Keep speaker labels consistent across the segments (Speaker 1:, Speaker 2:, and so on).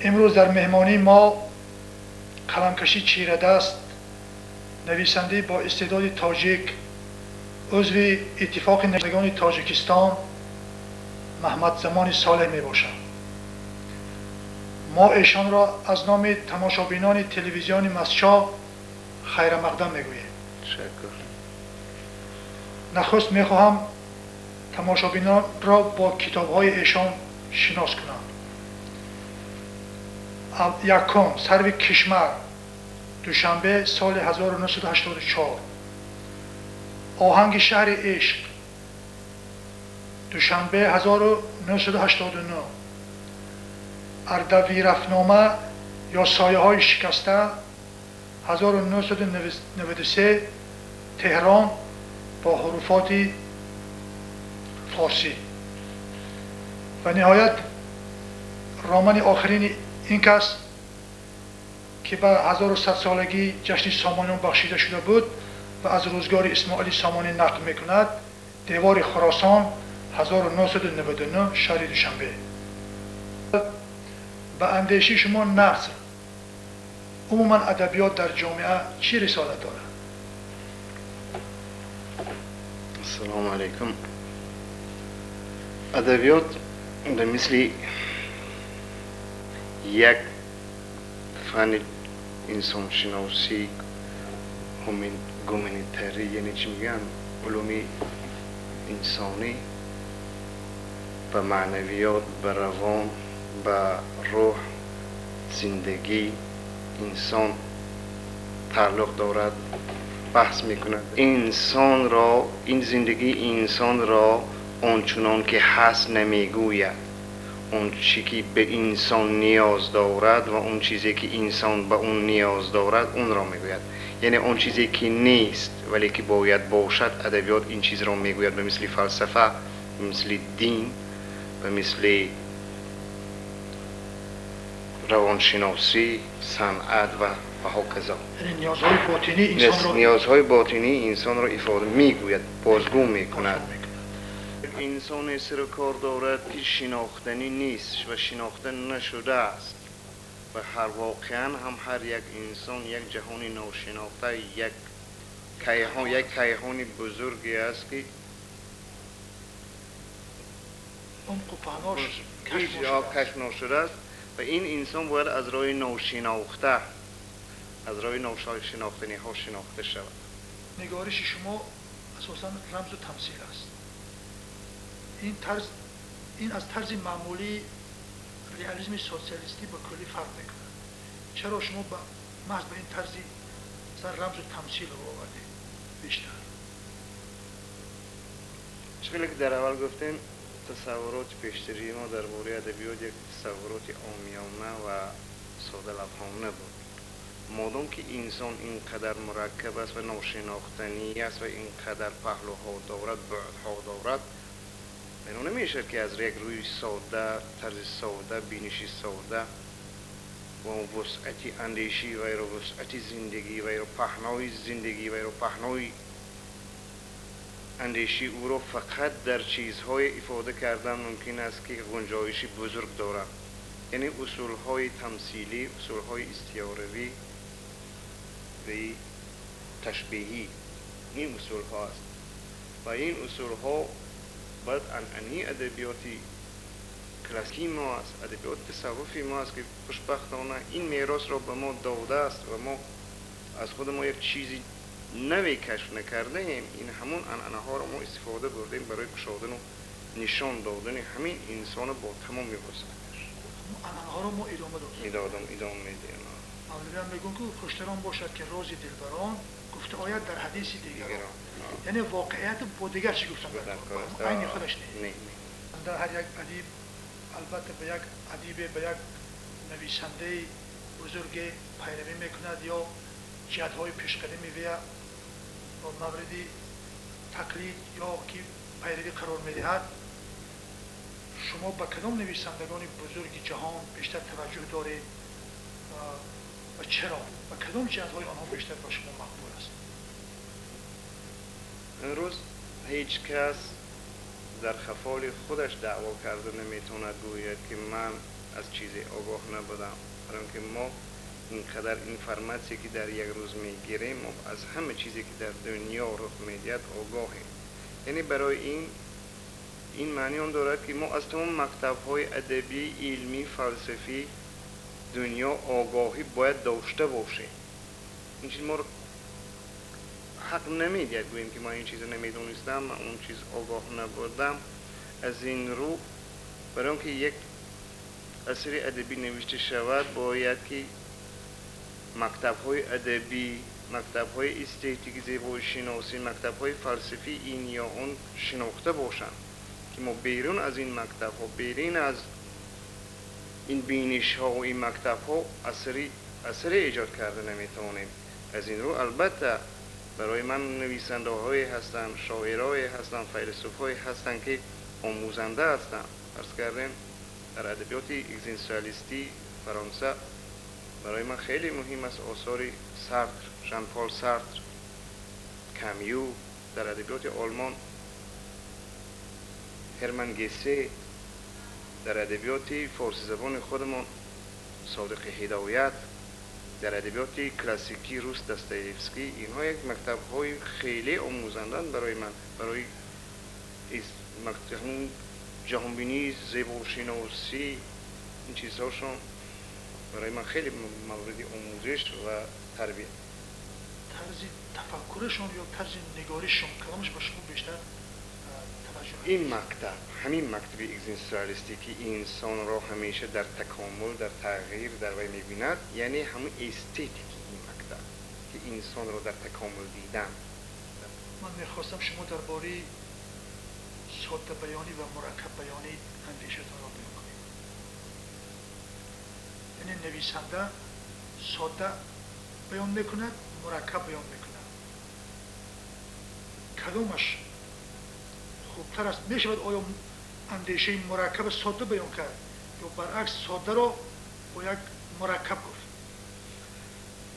Speaker 1: Имрӯз дар меҳмонии мо қаламкаши чирадаст, нависандаи бо истеъдоди тоҷик, узви Иттифоқи нависандагони Тоҷикистон Маҳмадзамони Солеҳ мебошад. Мо эшонро аз номи тамошобинони телевизиони Мастчоҳ хайрамақдам мегӯем.
Speaker 2: Ташаккур.
Speaker 1: Нахуст мехоҳам тамошобинонро бо китобҳои эшон шинос кунам. Якум, Сарви кишмар, Душанбе, соли 1984. Оҳанги шаҳри ишқ, Душанбе, 1989. Ардавирафнома ё сояҳои шикаста, 1993, Теҳрон, бо ҳуруфоти форсӣ. Ва ниҳоят романи охирини ин кас, ки ба 1100-солагии ҷашни Сомониён бахшида шуда буд ва аз рӯзгори Исмоили Сомонӣ нақл мекунад, Девори Хуросон, 1999, шаҳри Душанбе. Ба андешаи шумо наср, умуман адабиёт дар ҷомеа чӣ рисолат дорад?
Speaker 2: Ассалому алайкум. Адабиёт ба мисли як фани инсоншиносӣ, гуманитарӣ, яъне чӣ мегӯянд, улуми инсонӣ, ба маънавиёт, ба равон, ба рӯҳ, зиндагӣ инсон тааллуқ дорад, баҳс мекунад. Инсонро, ин зиндагии инсонро ончунон ки ҳаст намегӯяд. Он чӣ ки ба инсон ниёз дорад ва он чизе ки инсон ба он ниёз дорад, онро мегӯяд. Яъне он чизе ки нест, вале ки бояд бошад, адабиёт ин чизро мегӯяд, ба мисли фалсафа, ба мисли дин, ба мисли равоншиносӣ, санъат ва ҳоказо.
Speaker 1: Яъне ниёзҳои ботинии инсонро,
Speaker 2: ниёзҳои ботинии инсонро ифода мегӯяд, бозгӯ мекунад. Инсоне сару кор дорад ки шинохтанӣ нест ва шинохта нашудааст ва ҳар воқеан ҳам ҳар як инсон як ҷаҳони ношинохта, як кайҳон, як кайҳони бузурге аст ки
Speaker 1: умқу паҳнош
Speaker 2: кашф нашудааст ва ин инсон бояд аз роҳи ношинохта, аз роҳи ношинохтаниҳо шинохта шавад.
Speaker 1: Нигориши шумо асосан рамзу тамсил аст. Ин тарз, ин аз тарзи маъмулии реализми социалистӣ ба куллӣ фарқ мекунад. Чаро шумо маҳз ба ин тарзи рамзу тамсил рӯ овардед бештар?
Speaker 2: Чӣ ки дар аввал гуфтем, тасаввуроти пештарии мо дар бораи адабиёт як тасаввуроти омиёна ва содалавҳона буд. Модом ки инсон ин қадар мураккаб аст ва ношинохтанӣ аст ва ин қадар паҳлӯҳо дорад, буъдҳо дорад, маъно намешавад ки аз як рӯи сода, тарзи сода, биниши сода ва вусъати андешӣ вайро, вусъати зиндагӣ вайро, паҳнои зиндагӣ вайро, паҳнои андешии ӯро фақат дар чизҳое ифода кардан мумкин аст ки гунҷоиши бузург дорад. Яъне усулҳои тамсилӣ, усулҳои истиёравӣ ва ташбеҳӣ, ин усулҳо аст ва ин усулҳо бояд анъании адабиёти классикии мо аст, адабиёти тасаввуфи мо аст ки хушбахтона ин меросро ба мо додааст ва мо аз худи мо як чизи наве кашф накардаем. Ин ҳамон анъанаҳоро мо истифода бурдем барои кушодану нишон додани ҳамин инсону бо тамоми вусъаташ.
Speaker 1: Анъанаҳоро мо идома додем,
Speaker 2: идома медиҳем.
Speaker 1: Мавлавиам мегӯяд ки хуштарон бошад ки рози дилбарон гуфта ояд дар ҳадиси дигарон. Яъне воқеият бо дигар чӣ гуфтан айни худаш не. Дар ҳар як адиб албатта ба як адибе, ба як нависандаи бузурге пайравӣ мекунад ё ҷиҳатҳои пешқадами вия мавриди тақлид ё ки пайравӣ қарор медиҳад. Шумо ба кадом нависандагони бузурги ҷаҳон бештар таваҷҷӯҳ доред ва чаро? Ба кадом ҷиҳатҳои онҳо бештар ба шумо мақбул аст?
Speaker 2: Имрӯз ҳеҷ кас дар хафоли худаш даъво карда наметавонад гӯяд ки ман аз чизе огоҳ набудам. Барои инки мо инқадар информатсия ки дар як рӯз мегирем, мо аз ҳама чизе ки дар дунё рух медиҳад огоҳем. Яъне барои ин маъни он дорад ки мо аз тамоми мактабҳои адабӣ, илмӣ, фалсафӣ дунё огоҳӣ бояд дошта бошем. Ин чиз моро ҳақ намедиҳад гӯем ки ман ин чизро намедонистам, ман он чиз огоҳ набудам. Аз ин рӯ барои он ки як асари адабӣ навишта шавад, бояд ки мактабҳои адабӣ, мактабҳои эстетики, зебоишиносӣ, мактабҳои фалсафӣ ин ё он шинохта бошанд, ки мо берун аз ин мактабҳо, берун аз ин бинишҳо ва ин мактабҳо асаре эҷод карда наметавонем. Аз ин рӯ албатта барои ман нависандаҳое ҳастанд, шоирое ҳастанд, файласуфҳое ҳастанд ки омӯзанда ҳастанд. Фарз кардем дар адабиёти экзистенсиалистии Фаронса барои ман хеле муҳим аст осори Сартр, Жан-Пол Сартр, Камю, дар адабиёти Олмон Ҳерман Гессе, дар адабиёти форсизабони худамон Содиқи Ҳидоят, дар адабиёти классикии рус Достоевский. Инҳо як мактабҳои хеле омӯзанданд барои ман, барои ҷаҳонбинии зебошиносӣ. Ин чизҳошон барои ман хеле мавриди омӯзиш ва тарбия.
Speaker 1: Тарзи тафаккурашон ё тарзи нигоришон кадомаш ба шумо бештар таваҷҷӯҳ?
Speaker 2: Ин мактаб, ҳамин мактаби экзистенсиалистӣ ки инсонро ҳамеша дар такомул, дар тағйир, дар вай мебинад, яъне ҳамин эстетики ин мактаб ки инсонро дар такомул дидан.
Speaker 1: Ман мехостам шумо дар бораи соддабаёнӣ ва мураккаббаёнӣ андешатонро баён кунед. Яъне нависанда содда баён мекунад, мураккаб баён мекунад. Кадомаш хубтар аст? Мешавад оё андешаи мураккаба содда баён кард ё баръакс соддаро бо як мураккаб гуфт?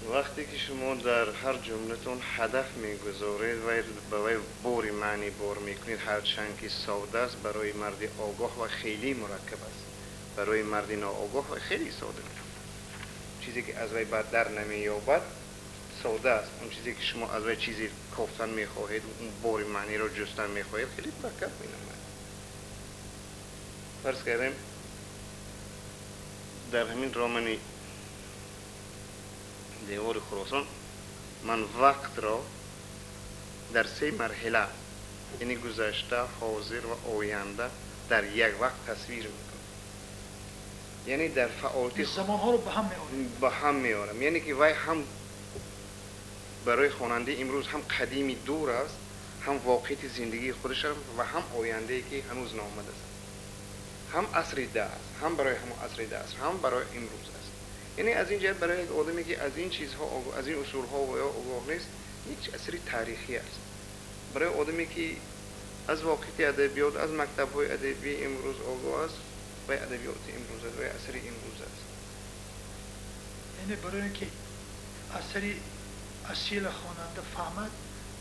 Speaker 2: Вақте ки шумо дар ҳар ҷумлатон ҳадаф мегузоред ва ба вай бори маънӣ бор мекунед, ҳарчанд ки сода аст, барои марди огоҳ ва хеле мураккаб аст, барои марди ноогоҳ ва хеле сода. Чизе ки аз вай баъд дар намеёбад сода аст. Он чизе ки шумо аз вай чизе кофтан мехоҳед, он бори маъниро ҷустан мехоҳед, хеле мураккаб менамояд. Фарз кардем дар ҳамин романи Девори Хуросон ман вақтро дар се марҳила, яъне гузашта, ҳозир ва оянда дар як вақт тасвир мекунам. Яъне дар фаъолияти
Speaker 1: замонҳоро ба ҳам меорам.
Speaker 2: Ба ҳам меорам. Яъне ки вай ҳам барои хонандаи имрӯз ҳам қадими дур аст, ҳам воқеияти зиндагии худаш ва ҳам ояндае ки ҳанӯз наомадааст. Ҳам асри даҳ аст, ҳам барои ҳамон асри даҳ аст, ҳам барои имрӯз аст. Яъне аз ин ҷиҳат барои як одаме ки аз ин чизҳо, аз ин усулҳо ва ё огоҳ нест, як асри таърихӣ аст. Барои одаме ки аз воқеияти адабиёт, аз мактабҳои адабии имрӯз огоҳ аст, вай адабиёти имрӯз аст, вай асри имрӯз аст.
Speaker 1: Яъне барои инки асари асила хонанда фаҳмад,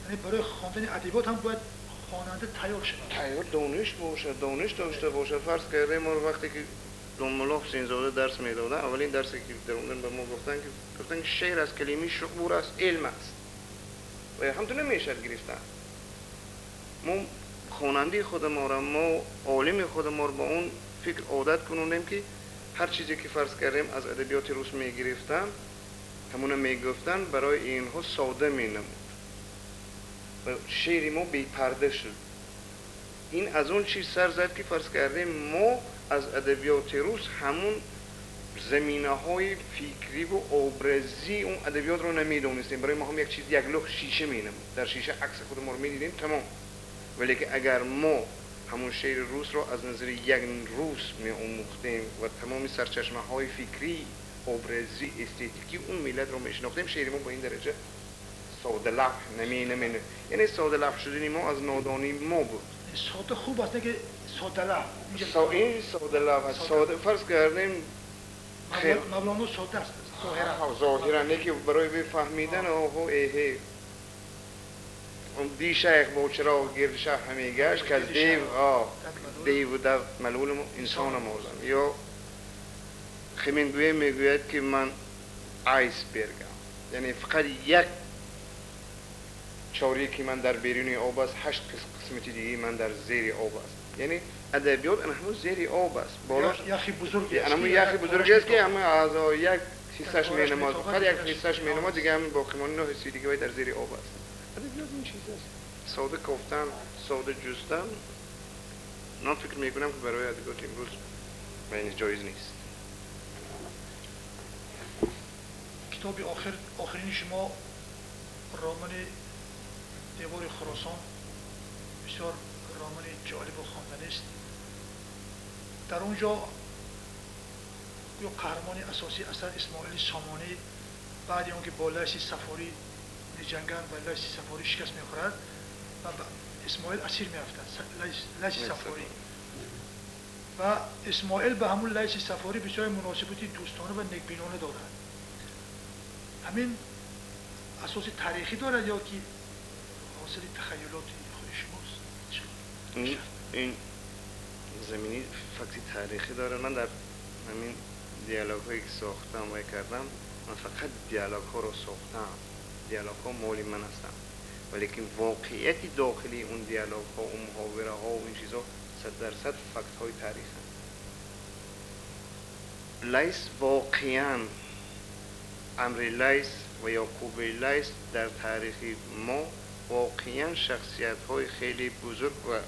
Speaker 1: яъне барои хондани адабиёт ҳам бояд хонанда тайёр шавад.
Speaker 2: Тайёр дониш бошад, дониш дошта бошад. Фарз кардем мо вақте ки Домулло Ҳусейнзода дарс медоданд, аввалин дарсе ки дар он ба мо гуфтанд ки шеър аз калимаи шуур аст, илм аст. Ва ҳам ту намешавад гирифтан. Мо хонандаи худамонро, мо олими худамонро ба он фикр одат кунонем ки ҳар чизе ки фарз кардем аз адабиёти рус мегирифтанд, ҳамона мегуфтанд, барои инҳо сода менамуд. Ва шеъри мо бепарда шуд. Ин аз он чиз сар зад ки фарз кардем мо аз адабиёти рус ҳамун заминаҳои фикрӣ ва образии он адабиётро намедонистем. Барои мо ҳам як чиз, як лӯх шиша менамуд. Дар шиша акси худамонро медидем, тамом. Вале ки агар мо ҳамун шеъри русро аз назари як рус меомӯхтем ва тамоми сарчашмаҳои фикрӣ, образӣ, эстетикӣ он миллатро мешинохтем, шеъри мо ба ин дараҷа содалаф наменамуд. Яъне содалаф шудани мо аз нодонии мо буд.
Speaker 1: Сода хуб аст, не ки содалаф.
Speaker 2: Ин содалаф аст. Сода фарз кардем
Speaker 1: Мавлоно сода аст, зоҳиран.
Speaker 2: Зоҳиран, не ки барои бифаҳмидан оҳо эҳе. Он ди шайх бо чароғ гирди шаҳр ҳамегашт, ки аз дев деву дав малул инсон мозам. Ё Хемингуэй мегӯяд ки ман айсбергам, яъне фақат як чоряки ман дар беруни об аст, 8 қисмати дигаи ман дар зери об аст. Яъне адабиёт ҳамон зери об аст.
Speaker 1: Яхи бузург
Speaker 2: ҳамон яхи бузург аст ки ҳама аз як ҳиссаш менамояд, фақат як ҳиссаш менамояд, дига ҳамин боқимонда 9 ҳиссаи дига вай дар зери об аст. Адабиёт ин чиз аст. Сода кофтан, сода ҷустан, ман фикр мекунам ки барои адабиёти имрӯз ҷоиз нест.
Speaker 1: Китоби охирини шумо романи Девори Хуросон бисёр романи ҷолибу хонданист. Дар он ҷо гӯё қаҳрамони асосии асар Исмоили Сомонӣ баъди он ки бо Лайси Сафорӣ меҷанганд ва Лайси Сафорӣ шикаст мехӯрад ва Исмоил асир меафтад, Лайси Сафорӣ. Ва Исмоил ба ҳамун Лайси Сафорӣ бисёр муносибати дӯстона ва некбинона дорад. Ҳамин асоси таърихӣ дорад ё ки ҳосили тахайюлоти худи шумост?
Speaker 2: Ин замини факти таърихӣ дорад. Ман дар ҳамин диалогҳое ки сохтам ва кардам, ман фақат диалогҳоро сохтам. Диалогҳо моли ман ҳастанд, валекин воқеияти дохилии он диалогҳо, он муҳовираҳо, ин чизҳо 100% фактҳои таъриханд. Лайс воқеан Амри Лайс ва Яъқуби Лайс дар таърихи мо воқеан шахсиятҳои хеле бузург ва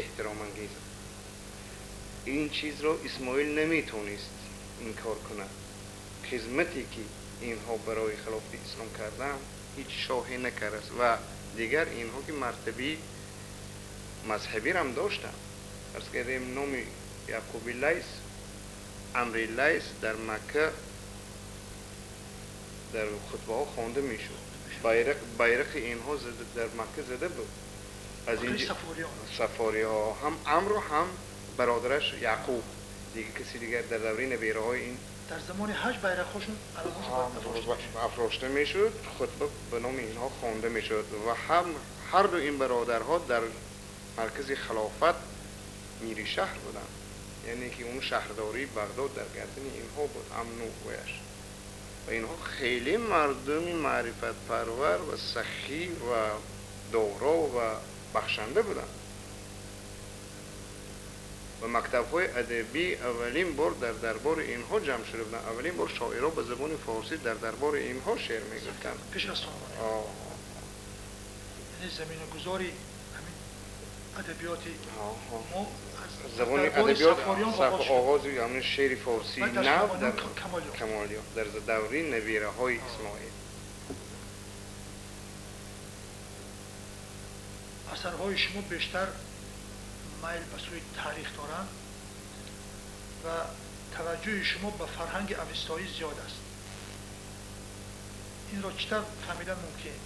Speaker 2: эҳтиромангезанд. Ин чизро Исмоил наметавонист инкор кунад. Хизмате ки инҳо барои хилофати ислом карданд ҳеҷ шоҳе накардааст ва дигар инҳо ки мартабаи мазҳабиро ҳам доштанд. Фарз кардем номи Яъқуби Лайс, Амри Лайс дар Макка дар хутбаҳо хонда мешуд. Байрақи инҳо дар Макка зада буд. Аз ин сафориҳо ҳам Амру ҳам бародараш Яъқуб, дигар каси дигар дар давраи набераҳои ин
Speaker 1: дар замони ҳаҷ байрақҳошон
Speaker 2: афрошта мешуд, хутба ба номи инҳо хонда мешуд ва ҳар ду ин бародарҳо дар маркази хилофат мири шаҳр буданд. Яъне ки он шаҳрдории Бағдод дар гардани инҳо буд, амну вояш. Ва инҳо хеле мардуми маърифатпарвар ва сахӣ ва доро ва бахшанда буданд. Ва мактабҳои адабӣ аввалин бор дар дарбори инҳо ҷамъ шуда буданд. Аввалин бор шоиро ба забони форсӣ дар дарбори инҳо шеър мегуфтанд.
Speaker 1: Пеш аз Сомонӣ. Яъне заминагузори ҳамин адабиёти мо аз
Speaker 2: забони адабиёт оғози ҳамин шеъри форсии нав дар камол ёфт дар давраи набираҳои Исмоил.
Speaker 1: Асарҳои шумо бештар майл ба сӯи таърих доранд ва таваҷҷӯҳи шумо ба фарҳанги авестоӣ зиёд аст. Инро чӣ тавр фаҳмидан мумкин?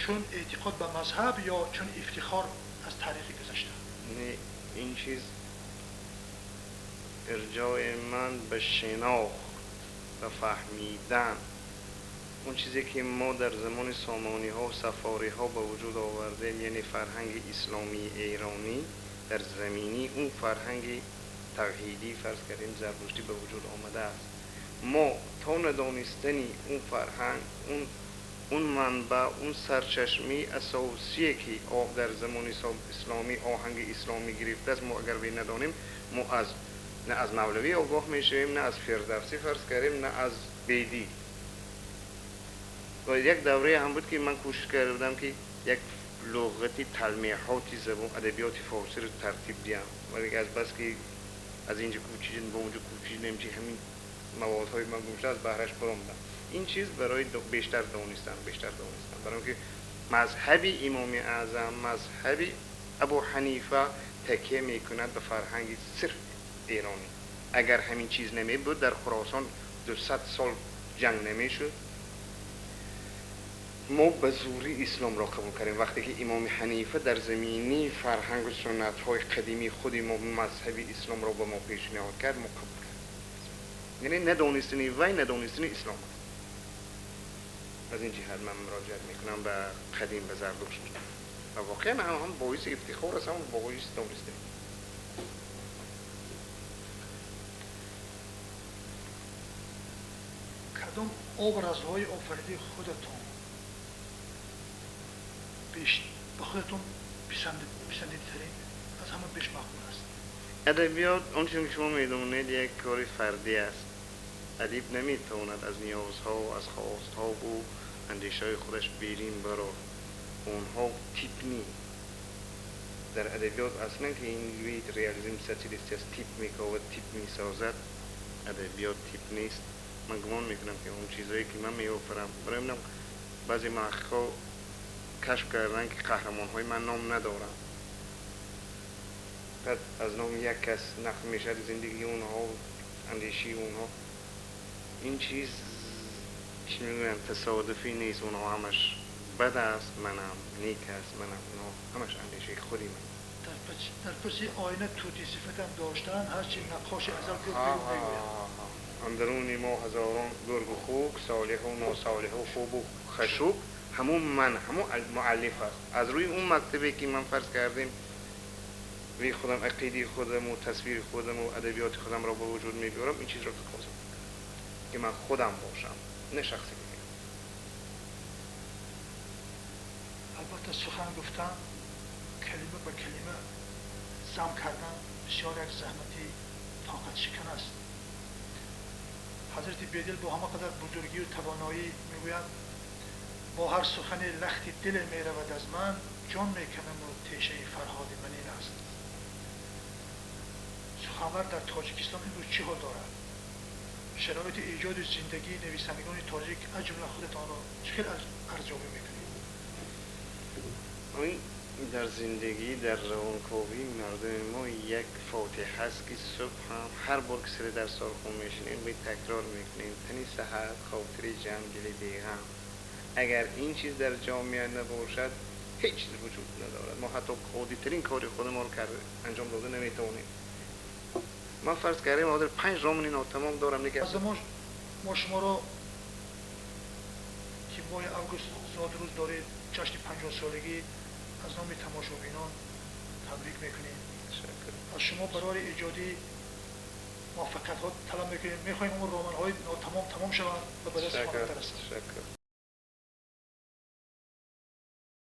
Speaker 1: Чун эътиқод ба мазҳаб ё чун ифтихор аз таърихи гузашта?
Speaker 2: Не, ин чиз ирҷои ман ба шинохт, ба фаҳмидан, он чизе ки мо дар замони сомониҳо, сафориҳо ба вуҷуд овардем, яъне фарҳанги исломии эронӣ дар замини он фарҳанги тавҳидӣ фарз кардем зардуштӣ ба вуҷуд омадааст. Мо то надонистани он фарҳанг, он манбаъ, он сарчашмаи асосие ки дар замони исломӣ оҳанги исломӣ гирифтааст, мо агар надонем, мо на аз мавлавӣ огоҳ мешавем, на аз фирдавсӣ фарз кардем, на аз бедӣ. Ва як даврае ҳам буд ки ман кӯшиш карда будам ки як луғати талмеҳоти забон адабиёти форсиро тартиб диҳам, вале аз бас ки аз инҷо кӯчидем ба онҷо кӯчидем, чи ҳамин маводҳои ман гум шуда, аз баҳраш баромадам. Ин чиз барои бештар донистан, бештар донистан, барои инки мазҳаби имоми аъзам, мазҳаби Абу Ҳанифа такя мекунад ба фарҳанги сирф эронӣ. Агар ҳамин чиз намебуд, дар Хуросон 200 сол ҷанг намешуд. Мо ба зӯрӣ исломро қабул кардем. Вақте ки имоми Ҳанифа дар замини фарҳангу суннатҳои қадимии худи мо мазҳаби исломро ба мо пешниҳод кард, мо қабул кардем. Яъне надонистани вай надонистани ислом аст. Аз ин ҷиҳат ман муроҷиат мекунам ба қадим, ба Зардушт. Ва воқеан ҳам боиси ифтихор аст, ҳам боиси донистани.
Speaker 1: Кадом образҳои офаридаи худатон ба худатон писандидатарин, аз ҳама беш маъқул аст?
Speaker 2: Адабиёт, он чизе ки шумо медонед, як кори фардӣ аст. Адиб наметавонад аз ниёзҳо, аз хостҳову андешаҳои худаш берун барод. Онҳо тип ни. Дар адабиёт аслан ки ин вид реализм социалистӣ аст, тип мековад, тип месозад. Адабиёт тип нест. Ман гумон мекунам, ки он чизҳое ки ман меофарам, барои ман баъзе муҳаққиқҳо кашф карданд, ки қаҳрамонҳои ман ном надоранд, фақат аз номи як кас нақл мешавад зиндагии онҳо, андешаи онҳо. Ин чиз, чӣ мегӯянд, тасодуфӣ нест. Онҳо ҳамаш бад аст, манам нек аст, манам онҳо ҳамаш андешаи худи ман.
Speaker 1: Дар паси оина тути сифатам доштан, ҳарчи наққоши азал гуфт, мегӯяд.
Speaker 2: Андаруни мо ҳазорон гургу хук, солиҳу носолиҳу, хубу хашук. Ҳамун ман, ҳамун муаллиф аст. Аз рӯи он мактабе ки ман фарз кардем рӯи худам, ақидаи худаму тасвири худаму адабиёти худамро ба вуҷуд мебиёрам, ин чизро тақозо мекунам, ки ман худам бошам, на шахси дигар.
Speaker 1: Албатта, сухан гуфтан, калима ба калима зам кардан бисёр як заҳмати тоқатшикан аст. Ҳазрати Бедил бо ҳама қадар бузургию тавоноӣ мегӯяд: бо ҳар сухане лахти диле меравад аз ман, ҷон меканаму тешаи Фарҳоди ман ин аст. Суханвар дар Тоҷикистон имрӯз чӣ ҳол дорад? Шароити эҷоду зиндагии нависандагони тоҷик, аз ҷумла худатонро, чӣ хел арзёбӣ мекунед?
Speaker 2: Дар зиндагӣ, дар равонковии мардуми мо як фотиҳа аст, ки субҳ ҳам ҳар бор ки сари дарсорхон мешинем, такрор мекунем: тани саҳат, хотири ҷамъ, дили беғам. Агар ин чиз дар ҷомеа набошад, ҳеҷ чиз вуҷуд надорад. Мо ҳатто оддитарин кори худамонро анҷом дода наметавонем. Ман фарз кардем, ҳозир 5 романи нотамом дорам.
Speaker 1: Аз замон мо шуморо, ки моҳи август зодрӯз доред, ҷашни 50-солагӣ, аз номи тамошобинон табрик мекунем. Аз шумо барои эҷодӣ муваффақиятҳо талаб мекунем. Мехоҳем он романҳои нотамом тамом шаванд ва ба даст хонанда расанд.